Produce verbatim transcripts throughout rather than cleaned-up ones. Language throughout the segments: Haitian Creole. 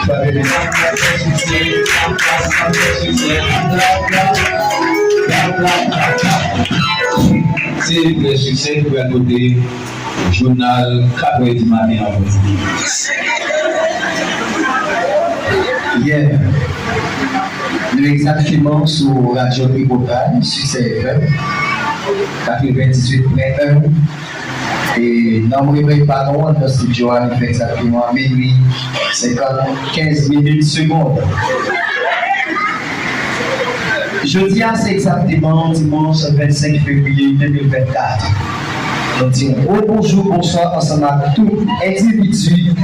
Frape men. Se vrè siksè ki pral pote jounal kat è di maten an pou nou. Yeah. Nou egzakteman sou radyo Tripotay, Succès F M, katrevendizuit pwen en. E nan m revèy pa nou an nan estidyo a, li fè egzakteman minui senkannkenz minit segonn. Jodi a, se egzakteman dimanch vennsenk fevriye de mil vennkat. Nou di yon gwo bonjou, bonswa ansanm ak tout endividi,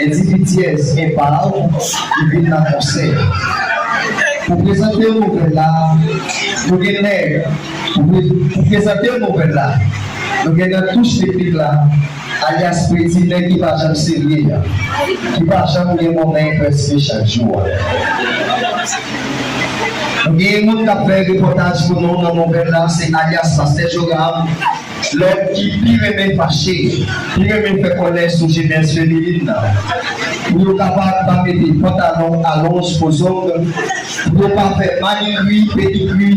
endividyèz enpav ki vin nan konsè. Pou prezante nouvèl la, nou gen nèg, pou pre-, pou prezante nouvèl la, nou gen nan touch teknik la, alyas Fredi, nèg ki pa janm serye a, ki pa janm gen monnen prèske chak jou a. Nou gen moun k ap fè repòtaj pou nou nan nouvèl la, se alyas Pastè Jorab, lòm ki pi renmen fache, pi renmen fè kòlè sou jenès femennin nan. Pou yo kapab pa mete pantalon alonj pozong, pou yo pa fè manikri, pedikri,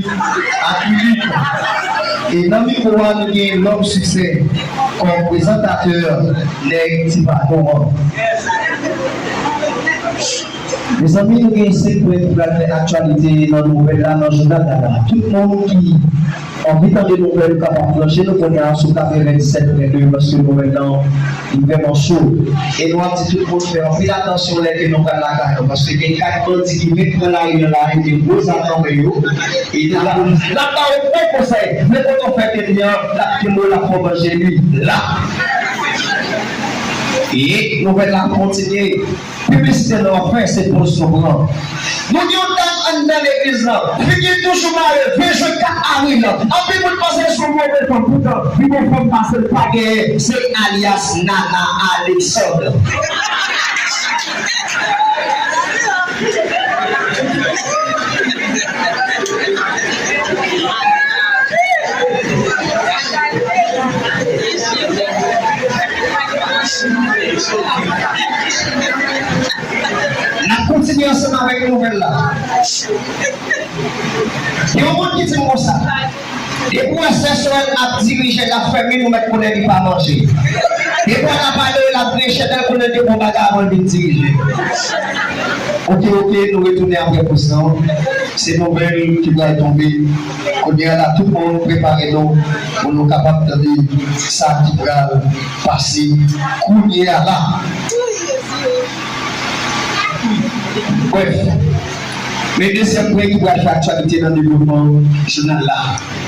akrilik. E nan mikwo a, nou gen lòm siksè kòm prezantatè, nèg Ti Panon an. Mezanmi, nou gen senk pwen ki pral fè aktyalite nan nouvèl la, nan jounal la. Tout moun ki anvi tande nouvèl, ou kapab branche nou kounye a sou katrevennsèt pwen de, paske nouvèl lan, li vrèman cho. E nou ap di tout moun fè anpil atansyon lè ke nou pral lakay nou, paske gen kat bandi ki vin pran lari an la, yo gen gwo zam nan men yo. E nou pral, n ap ba yo bon konsèy, nenpòt afè ke li an, l ap kenbe w, l ap fè w manje li la. E nouvèl la kontinye. Piblisite nou ap fè, se poz nou pran. Nou gen yon dam anndan legliz lan. Figi l toujou mare, ven jwe kat avril lan. Anpil moun panse l se yon move fanm, poutan, pi bon fanm pase l pa genyen, se alyas Nana Alexandre. N ap kontinye ansanm avèk nouvèl la. Gen yon moun ki di m konsa, depi w wè sè Sorèl ap dirije, l ap fè min, ou mèt konnen li pa manje. Depi w wè l ap adore, l ap griyen chandèl, konnen l te pran bagay avan l vin dirije. Oke, oke, nou retounen apre poz lan. Se nouvèl ki pral tonbe. Kounye a la, tout moun prepare nou pou nou kapab tande sa ki pral pase kounye a la. Brèf, men dezyèm pwen ki pral fè aktyalite nan devlopman jounal la.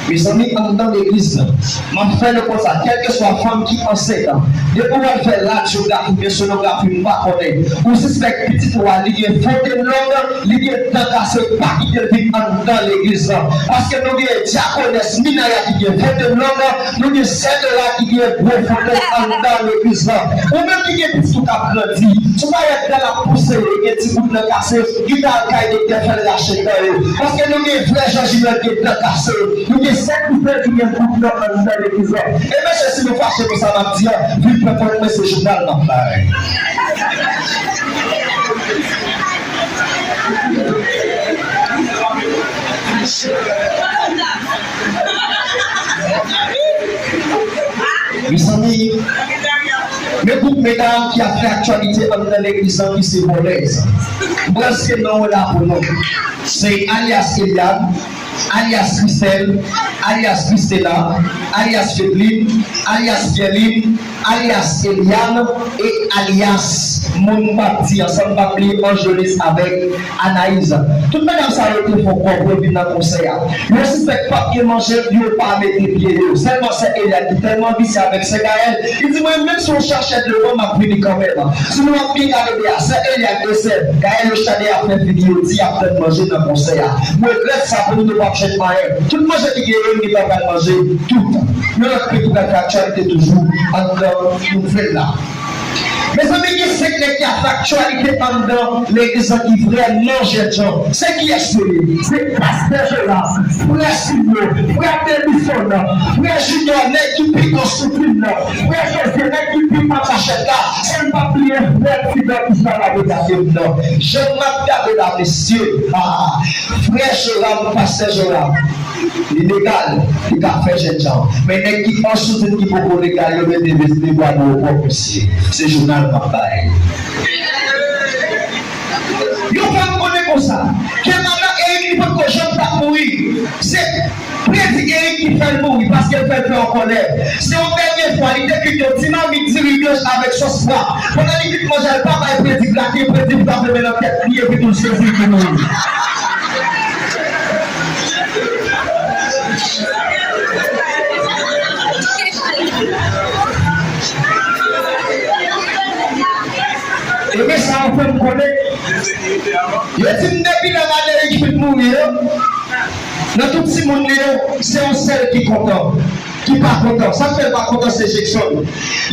Mezanmi, anndan legliz lan, m ap fè nou konsa, kèlkeswa fanm ki ansent, depi w al fè radyografi oubyen sonografi, m pa konnen, ou sispèk pitit ou a, li gen fontenn long, li gen dan kase, pa kite l vin anndan legliz lan. Paske nou gen dyakonès Minaya ki gen fontenn long, nou gen sè Dora ki gen gwo fontenn anndan legliz lan. Ou menm ki gen pitit ou k ap grandi, si w pa wè dan l ap pouse, li gen ti bout nan kase, kite al kay doktè, fè l rache dan yo. Paske nou gen vrè Jan Jimèt gen dan kase. Nou gen sèt ou sèt ki gen bout nan anndan legliz la. E mesye, si nou fache pou sa m ap di a, vin pran kont mwen, se jounal m ap bay. Mezanmi, men gwoup medam ki ap fè aktyalite anndan legliz la ki se vòlèz. M pral site non yo la pou nou. Se alyas Eliane, alyas Christelle, alyas Christela, alyas Fedline, alyas Pierline, alyas Eliane e alyas moun m p ap di ansanm, m p ap bliye Angelis avèk Anayiz. Tout medam sa yo te fè yon kòb pou yo vin nan konsè a. Yo sispèk p ap gen manje, yo pa mete pye yo. Sèlman sè Eliane ki tèlman visye avèk sè Gaëlle, li di, mwen menm si w chèche devan, m ap vini kanmenm. Si nou ap byen gade de a, sè Eliane e sè Gaëlle yo chita de ap fè figi yo di y ap tann manje nan konsè a. M regrèt sa pou nou, nou p ap jwenn anyen. Tout manje ki gen yo, nou gentan pral manje tout. Yon lòt peyi pral fè aktyalite toujou anndan nouvèl la. Mezanmi, gen senk nèg ki ap fè aktyalite anndan legliz lan ki vrèman jènjan. Se kiyès yo ye? Se pastè Joram, frè Simon, frè Denison, frè Junior, nèg ki pikan sou fil nan, frè Jozye, nèg ki pikan kachèt la, san n p ap bliye frè Tidan ki sa la pou gade m nan. Jan m ap gade la, mesye, ah, frè Joram, pastè Joram. Li legal, li ka fè jènjan. Men nèg ki an soutyen ki poko legal, yo mete vizite bwa nan yo pwòp mesye. Se jounal m ap bay. Yo fè m konnen konsa, ke madan Eric li potko janm t ap mouri. Se predi Eric ki fè l mouri, paske l fè l fè yon kòlè. Se yon dènye fwa, li te kwit yon ti mamit diri blanch avèk sòs pwa. Pandan li kwit manje a, li pa bay predi grate, predi frape men nan tèt li, epi tou l sezi, li mouri. Ebyen, sa yo fè m konnen. Yo di m depi lè madan Eric fin mouri yo, nan tout timoun li yo, se yon sèl ki kontan. Ki pa kontan. Sa k fè l pa kontan, se Jackson.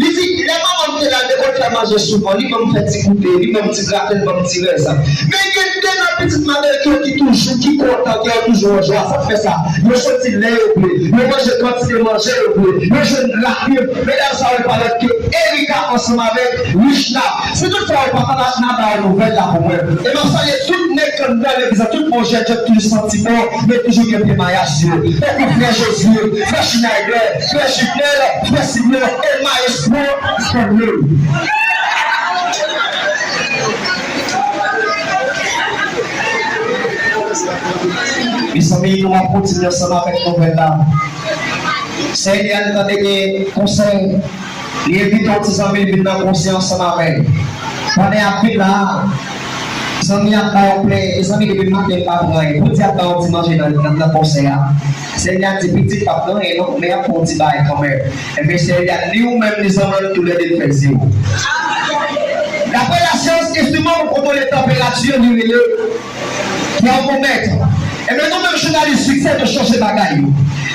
Li di, lè manman m te la, l te konn fè manje souvan, li ban m fè ti goute, li ban m ti graten, li ban m ti rès. Men gen de nan pitit madanm yo ki toujou, ki kontan, ki toujou an jwa. Sa k fè sa? Yo soti lè yo vle, yo manje kantite manje yo vle, yo jwenn gratis. Medam sa yo pa lòt ke Erika ansanm avèk Richna. Si toutfwa yo pa pale, n a ba yo nouvèl la pou mwen. E m ap salye tout nèg k anndan legliz la, tout bon jènjan ki toujou santi bon, men toujou gen pye mayas yo. Tankou frè Josué, frè Schneider, frè Judnel, frè Sidney, e mayestwo Stanley. Mezanmi, nou ap kontinye ansanm avèk nouvèl la. Sè Eliane tande gen konsèy. Li envite yon ti zanmi l vin nan konsèy ansanm avè l. Pandan y ap vin la a, zanmi ap ba yon plen, e zanmi depi maten pa pran anyen. Pou di ap ba yon ti manje nan, nan, nan konsèy a. Sè Eliane di, pitit pa pran anyen non, men y ap fè yon ti bagay kanmenm. Enben, sè Eliane, ni ou menm, ni zanmi w, toulède n fè zewo. Daprè lasyans, enstriman pou kontwole tanperati yo, li rele tèmomèt. Ebyen, nou menm jounalis, siksè nou chanje bagay yo.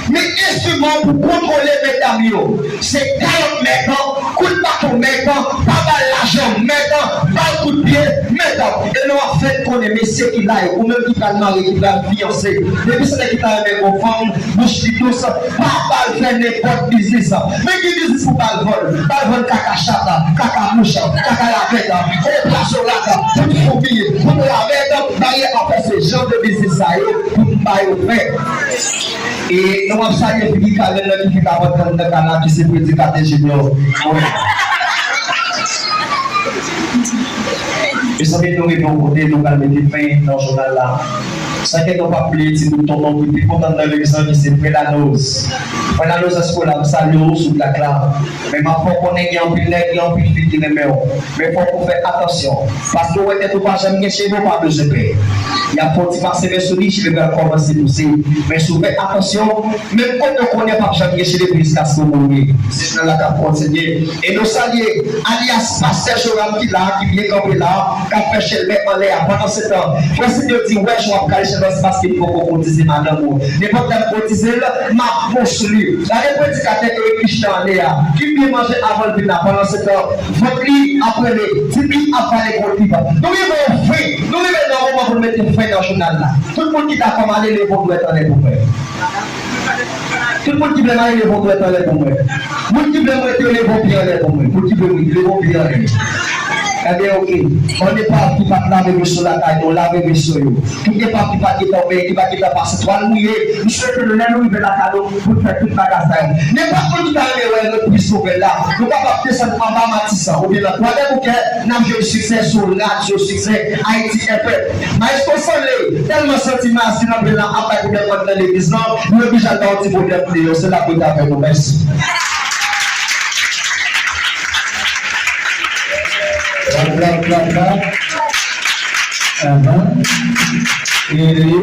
Men enstriman pou kontwole medam yo, se kalòt mèt, kout baton mèt, pa bal lajan mèt, bal kout pye mèt. E nou ap fè n konnen mesye ki la yo, ou menm ki pral marye, ki pral fiyanse, depi se nèg ki ta renmen gon fanm, bouch li dous, pa ba l fè nenpòt biznis. Men ki biznis pou ba l vann? Ba l vann kaka chat, kaka mouch, kaka lavèt, gwo plasyon rat, poud foumi, poud ravèt. Ba l fè se jan de biznis sa yo pou m ba yo fè. E nou ap salye figi Karen nan ki fè ka vant anndan kay la, ki se predikatè Junior. Mezanmi, nou rive yon kote, nou pral mete fen nan jounal la. San ke nou pa bliye ti bout tonton ki pi kontan nan legliz lan, ki se Frè Lanoz. Frè Lanoz, èske w la? M salye w sou plak la. Men m ap fè w konnen gen anpil nèg, gen anpil fi ki renmen w. Men fòk ou fè atansyon. Paske w wè tèt ou pa janm gen cheve, w pa bezwen pè. Y ap fè w ti pase men sou li, cheve pral kòmanse pouse. Men si w fè atansyon, menm kote w konnen p ap janm gen cheve pou jiskaske w mouri. Se jounal la k ap kontinye. E nou salye alyas Pastè Joram ki la, ki byen kanpe la, k ap fè chèlbè anlè a. Pandansetan, frè Sidney di, wè, jan w ap kale chèlbè, se paske li poko kotize madanm ou. Nenpòt lè l kotize l, m ap bon sou li. Gade predikatè Eric Christian anlè a, ki byen manje avan l vin la. Pandansetan, vant li ap rele, tip li ap pale kont li. Nou rive yon fen, nou rive nan moman pou n mete fen nan jounal la. Tout moun ki dakò m ale, leve yon dwèt anlè pou mwen. Tout moun ki vle m ale, leve yon dwèt anlè pou mwen. Moun ki vle m rete, leve yon pye anlè pou mwen. Moun ki vle m rete, leve yon pye anlè. Ebyen, oke. Yon epav ki pa t lave veso lakay nou, lave veso yo. Tout epav ki pa t gentan benyen, ki pa t gentan pase twal mouye, m swete nou, lè nou rive lakay nou, pou n fè tout bagay sa yo. Nenpòt moun ki ta renmen wè repri Sovè la, nou kapab desann anba Matisan, oubyen nan Twadèboukè, n ap jwenn Siksè sou radyo Siksè Ayiti F M. Maestro Stanley tèlman santi Maestro nan plen nan ap bay pwoblèm anndan legliz lan, li oblije al bay yon ti pwoblèm deyò. Se la pou l ta fè nou. Mèsi. Clap, clap, clap, clap. Ahan. E